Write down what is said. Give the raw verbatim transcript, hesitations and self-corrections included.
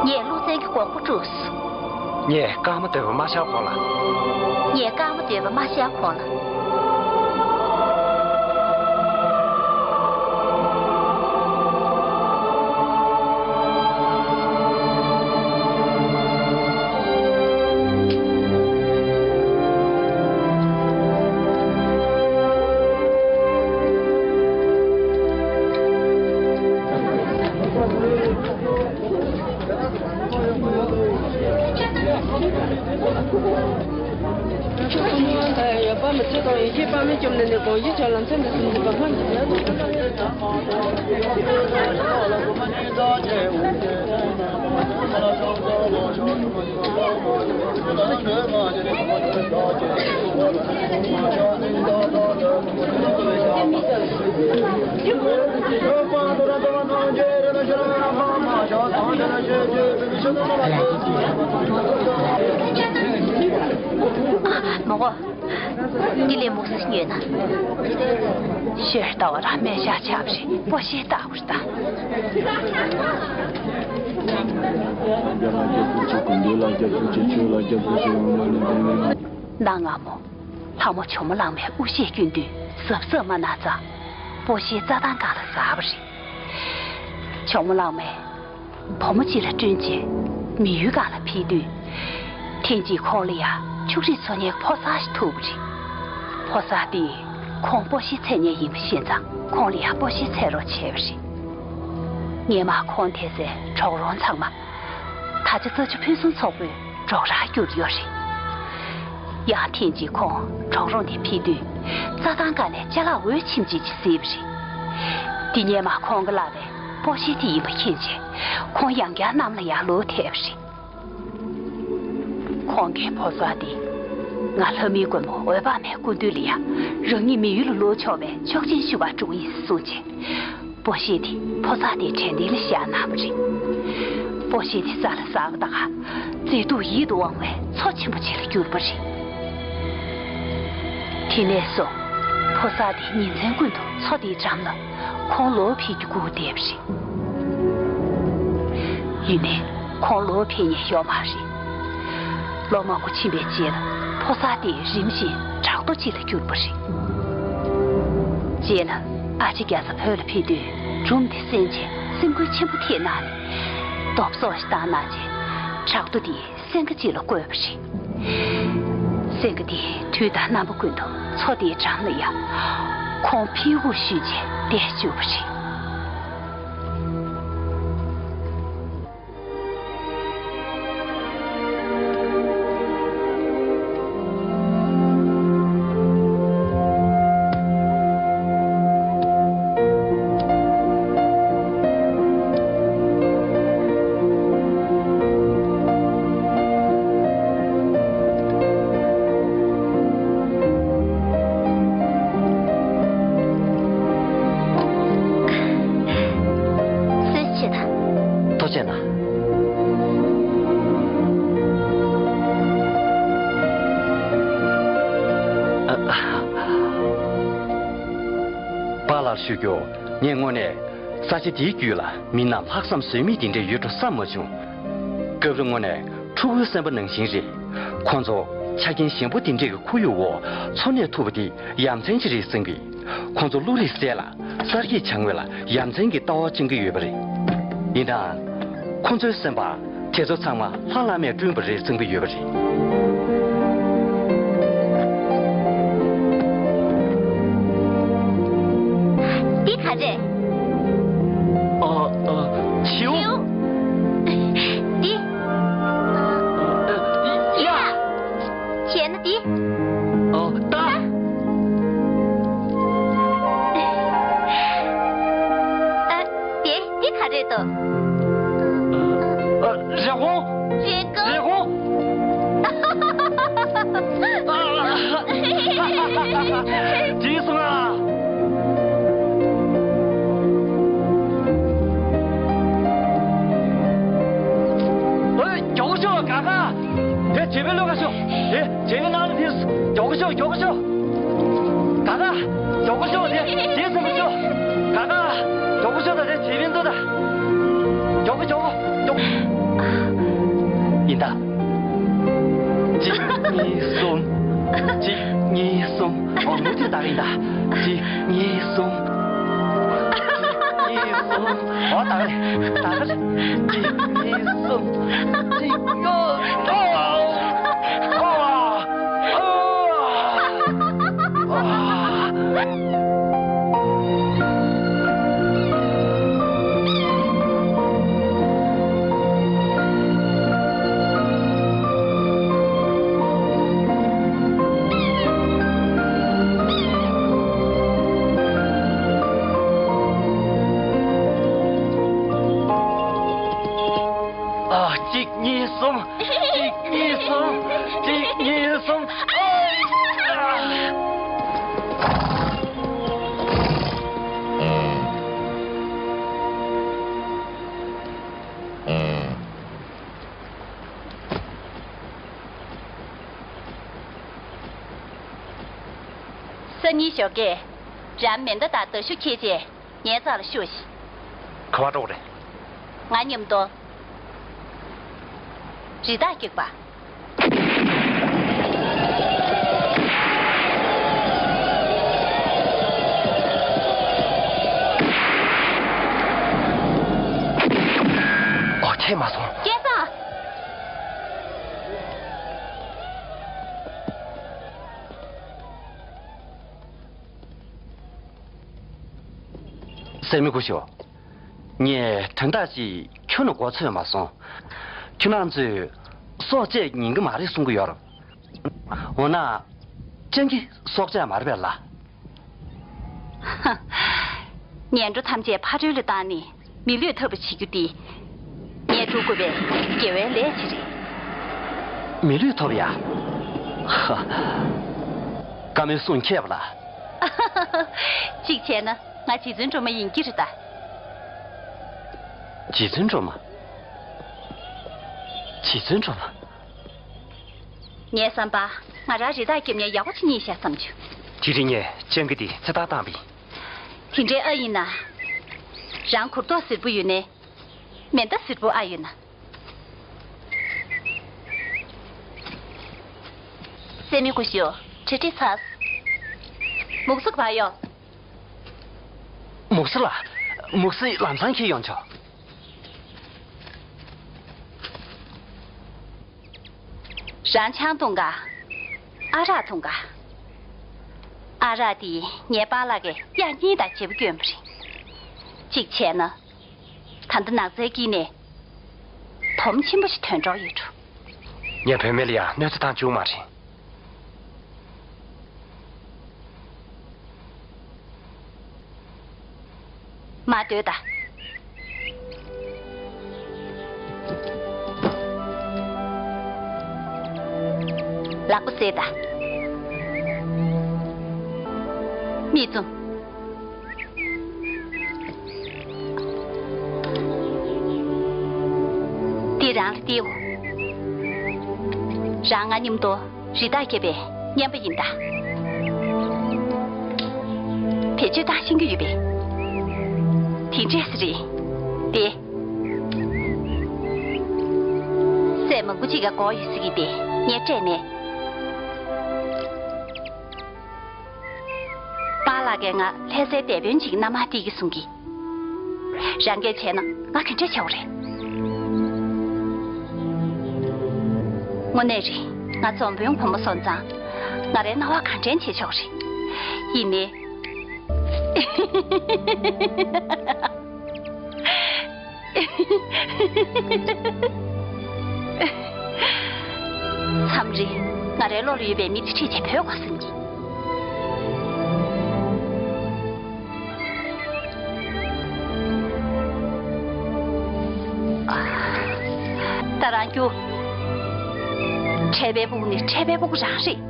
ངས་ཀླུ་བཙན་གྱི་མགོན་པོ་དཀྲུགས་སོང་། ངས་ཀརྨ་འདོད་པ་མ་ཤར་གོང་ལ། ངས་ཀརྨ་འདོད་པ་མ་ཤར་གོང་ལ། ཡོད་པ་མི་ཚེ་དང་ཡེ་ཤེས་དཔག་མེད་བཅོམ་ནས་ནི་གང་ཞིག་བྱ་ལམ་སེམས་འདི་གསུམ་འདི་པ་སྔོན་གྱི་ཡ། མོ་གོ། འདི་ལས་མུ་གེ་ཉོས་ན། ཤེས་ལྟ་བ་ར་སྨན་ཤ་ཆབ་རེ་པོ་ཤེས་ལྟ་བུར་ལྟ། ན་ང་མོ། ལྷ་མོ་ཇོ་མོ་གླང་མའི་དབུ་ཞྭ་གྱོན་དུས་གཟབ་གཟབ་མ་གནང་ཙང་། པོ་ཤེས་རྩྭ་ཐང་སྒང་ལ་ཟགས་པ་རེད། ཇོ་མོ་གླང་མས། བུ་མོ་གཅིག་ལ་བསྐྲུན་རྗེས་མི་ཡུལ་སྒང་ལ་ཕེབས་དུས། ཐེངས་གཅིག་ཁོང་ལ་ཡང་ཕྱུགས་རིགས་འཚོ་མཁན་གྱི་ཕོ་གསར་ཞིག་ཐུག་པ་རེད། ཕོ་གསར་དེས་ཁོང་པོ་ཤེས་འཚོལ་མཁན་ཡིན་པ་ཤེས་ཙང་ཁོང་ལ་ཡང་པོ་ཤེས་འཚོལ་རོགས་བྱས་པ་རེད། སྔོན་མ་ཁོང་དེ་ཚོའི་གྲོག་རོང་ཚང་མ། ད་ཆ་རྩྭ་ཆུ་ཕུན་སུམ་ཚོགས་པོའི་གྲོག་རར་གྱུར་ཡོད་རེད། ཡང་ཐེངས་གཅིག་ཁོང་གྲོག་རོང་དེ་ཕེབས་དུས་རྩྭ་ཐང་སྒང་ནས་ཅ་ལག་འོད་ཆེམ་ཆེམ་ཅིག་གཟིགས་པ་རེད། དེ་སྔོན་མ་ཁོང་གིས་བསླབས་པའི་པོ་ཤེས་དེ་ཡིན་པ་མཁྱེན་རྗེས་ཁོང་ཡང་བསྐྱར་གནམ་ལ་ཡར་ལོག་ཐལ་བ་རེད། ཁོང་གིས་ཕོ་གསར་དེ། ང་ལྷ་མིའི་མགོན་པོ་འོད་དཔག་མེད་སྐུ་མདུན་ལ་ཡང་རང་ཉིད་མི་ཡུལ་ལ་ལོག་ཆོག་པའི་ཆོག་མཆན་ཞུ་བར་འགྲོ་གི་ཡིན་གསུངས་རྗེས། པོ་ཤེས་དེ་ཕོ་གསར་དེའི་དྲན་རྟེན་ལ་བཞག་གནང་བ་རེད། པོ་ཤེས་དེ་རྩྭ་ལ་ཟགས་པ་དང་། མཛེས་སྡུག་ཡིད་དུ་འོང་བའི་མཚོ་ཆེན་པོ་ཅིག་ལ་གྱུར་པ་རེད། དེ་ནས་བཟུང་ཕོ་གསར་དེ་ཉིན་མཚན་ཀུན་ཏུ་མཚོ་དེའི་འགྲམ་ལ་ཁོང་ལོག་ཕེབས་རྒྱུ་སྒུག་བསྡད་པ་རེད། ཡིན་ནའི་ཁོང་ལོག་ཕེབས་མཁན་ཡོད་མ་རེད། ལོ་མང་པོ་ཕྱིན་པའི་རྗེས་ལ་ཕོ་གསར་དེ་རིམ་བཞིན་བྲག་རྡོ་ཅིག་ལ་གྱུར་པ་རེད། རྗེས་ལ་ཨ་ཅེ་རྒྱ་བཟའ་བོད་ལ་ཕེབས་དུས་སྒྲུང་དེ་གསན་རྗེས་སེམས་འགུལ་ཆེན་པོ་ཐེབས་གནང་ནས། རྡོབ་གསོག་ཞིག་བཏང་གནང་རྗེས་བྲག་རྡོ་དེ་སེང་གེ་ཅིག་ལ་བརྐོས་པ་རེད། སེང་གེ་དེས་དུས་དང་རྣམ་པ་ཀུན་ཏུ་མཚོ་དེའི་འགྲམ་ལ་ཡང་ཁོང་ཕེབས་སྒུག་ཞུས་རྗེས་བསྡད་བཅུག་པ་རེད། གསོལ་ཇ་མཆོད་དང་། ཐུགས་རྗེ་གནང་། ཨ། ཨ། པཱ་ལགས་ཞུ་རྒྱུ། ངས་དངོས་གནས་ས་ཆ་འདིའི་རྒྱུད་ལ་མི་རྣམས་ལྷག་བསམ་ཟོལ་མེད་དེ་འདྲས་ཡོད་འགྲོ་བསམ་མ་བྱུང་། སྐབས་རེ་དངོས་གནས་ཕྲུ་གུའི་སེམས་པ་ནང་བཞིན་རེད། ཁོང་ཚོ་ཆ་རྐྱེན་ཞན་པོ་དེ་འདྲས་ཀྱི་ཁོར་ཡུག་འོག་འཚོ་གནས་ཐུབ་པ་དེ་ཡ་མཚན་ཅིག་རེད་བསམ་གི། ཁོང་ཚོ་བློ་རིག་གསལ་ལ་གསར་སྐྱེས་བྱ་དངོས་ལ་ཡ་མཚན་གྱི་ལྟ་བ་བཅངས་ཀྱི་ཡོད་པ་རེད། ཡིན་ནའང་། ཁོང་ཚོའི་སེམས་པ་དེ་ཚོ་ཚང་མ་ལྷ་བླ་མས་བསྐྲུན་པ་རེད་བསམ་གྱི་ཡོད་པ་རེད། འདི་ག་རེད། ཨ། ཨ། བྱིའུ། བྱིའུ། འདི། ཡ། བྱས་ན་འདི། ཨ། རྟ། ཨ། དེ། འདི་ག་རེད་དོ། ཨ། རི་བོང་། རི་བོང་། རི་བོང་། བྲིས་སོང་ང་། ཨོ། མགྱོགས་པོ་ཤོག་ག་ག། དེ་བྱེད་པའི་བློ་ཁ་ཤོག་དེ་བྱེད་པའི་ནང་ལ་དེ་མགྱོགས་པོ་ཤོག་མགྱོགས་པོ་ཤོག་ག་ག། མགྱོགས་པོ་ཤོག་དེ་དེ་ཟིན་པོ་ཤོག་ག་ག། མགྱོགས་པོ་ཤོག་ད་དེ་བྱེད་པའི་འདུག་ད། མགྱོགས་པོ་མགྱོགས་པོ་མགྱོགས། ད། གཅིག་གཉིས་གསུམ། གཅིག་གཉིས་གསུམ། འོ་མུ་མཐུད་ལྟ་གི་ཡིན་ད། གཅིག་གཉིས་གསུམ། གཅིག་གཉིས་གསུམ། འོ་ད་ག་རེད། ད་ག་རེད། གཅིག་གཉིས་གསུམ། གཅིག་གཉིས། ཨོ། ཨོ། ཨོ། ཨོ། ཨ། གཅིག་གཉིས་གསུམ། གཅིག་གཉིས་གསུམ། གཅིག་གཉིས་གསུམ། ཨ། སང་ཉིན་ཞོགས་ཀས་རང་མེ་མདའ་དང་མདའ་གཞུ་འཁྱེར་བྱས། ངའི་རྩ་ལ་ཤོག་ཤིག་ག་པར་འགྲོ་དགོས་རེད། ང་མཉམ་དུ། རི་དྭགས་སྐྱེས་པ། ཨོ། ཁྱེད་མ་སོང་། སྐལ་བཟང་། སྲས་མོ་སྐུ་ཞབས། ངས་དོན་དག་ཅིག་ཁྱོན་ནས་མགོ་ཚོས་མ་སོང་། ཁྱོད་རང་ཚོས་སྲོག་བཅད་ཉན་གྱི་མ་རེད་གསུང་གི་ཡོད་རེད། འོ་ན། སྤྱང་ཀི་སྲོག་བཅད་མ་རེད་པས་ལ། ངན་འགྲོ་ཐམས་ཅད་ཕ་རོལ་ལ་བཏང་ནས། མི་ལུས་ཐོབ་པ་བྱེད་རྒྱུ་འདི། ངས་སྒྲུབ་དགོས་པའི་དགེ་བའི་ལས་ཅིག་རེད། མི་ལུས་ཐོབ་ཡ། ཧ། བཀའ་མོལ་གསུང་མཁས་པ་ལ། གཅིག་བྱས་ན་ང་རྗེ་བཙུན་སྒྲོལ་མ་ཡིན་གྱི་རེད་ད། རྗེ་བཙུན་སྒྲོལ་མ། རྗེ་བཙུན་སྒྲོལ་མ། ངའི་བསམ་པ། ང་རང་རི་དྭགས་རྒྱབ་ནས་ཡག་པོ་ཅིག་རྙེད་ཤག་བསམ་བྱུང་། དེ་རིང་ངས་སྤྱང་ཀི་འདི་རྩེད་ཐང་བཏང་བ་ཡིན། དེ་འདྲའི་ཨ་ཡིན་ན། རང་གུར་ཏོག་སེར་པོ་ཡོད་ནའི། མེ་མདའ་སེར་པོ་ཨ་ཡོད་ན། སྲས་མོ་སྐུ་ཞབས། གྲ་སྒྲིག་ཚར། མུག་སུ་ག་པར་ཡོད། མུག་སུ་ལ། མུག་སུ་ལམ་སང་འཁྱེར་ཡོང་ཆོག་རང་ཆང་འཐུང་ག་ཨ་རག་འཐུང་ག་ཨ་རག་དེ་ངའི་པཱ་ལགས་ཀྱིས་གཡག་གཉིས་དང་བརྗེ་པོ་བསྐྱོན་པ་རེད། གཅིག་བྱས་ན། ད་ལྟ་ནགས་ཚལ་དཀྱིལ་ནས་དོམ་ཆེན་པོ་ཞིག་ཐོན་འགྲོ་ཡོད་འགྲོ། ངས་བུད་མེད་ལ་ཡང་གནོད་འཚེ་བཏང་བཅུག་མ་རེད། མར་སྡོད་དང་། ལག་པ་བསྲེས་དང་། མིག་བཙུམ། འདི་རང་ལ་སྟེར། རང་ང་མཉམ་དུ་རི་དྭགས་རྒྱབ་པའི་རྔན་པ་ཡིན་ད། བེད་སྤྱོད་བཏང་ཤེས་ཀྱི་ཡོད་པས། དེ་འདྲས་རེད། དེ། ཟས་མང་པོ་ཅིག་ག་དགོས་ཡོད་ཟེར་གྱི་དེ་ངས་སྤྲད་མེད། པཱ་ལགས་ཀྱིས་ང་ལྷ་སའི་སྡེ་དཔོན་ཅིག་གི་མནའ་མར་སྟེར་གྱི་གསུང་གི། རང་གིས་བྱས་ན་ང་ག་འདྲས་བྱེད་དགོས་རེད། དངོས་གནས་རེད། ང་འཛོམས་དཔོན་བུ་མོ་སོང་ཙང་། ང་རའི་རྣ་བ་གང་དྲན་བྱེད་ཆོག་རེད། ཡིན་ནའི། མཚམས་རེ་ང་རའི་བློ་ལ་ཡོད་པའི་མི་དེ་ཁྲིད་བྱས་བུད་དགོས་བསམ་གྱི། ད་རང་རྒྱུ། འཕྲད་པའི་སྤུ་གུ་ནི་འཕྲད་པའི་སྤུ་གུ་རང་རེད།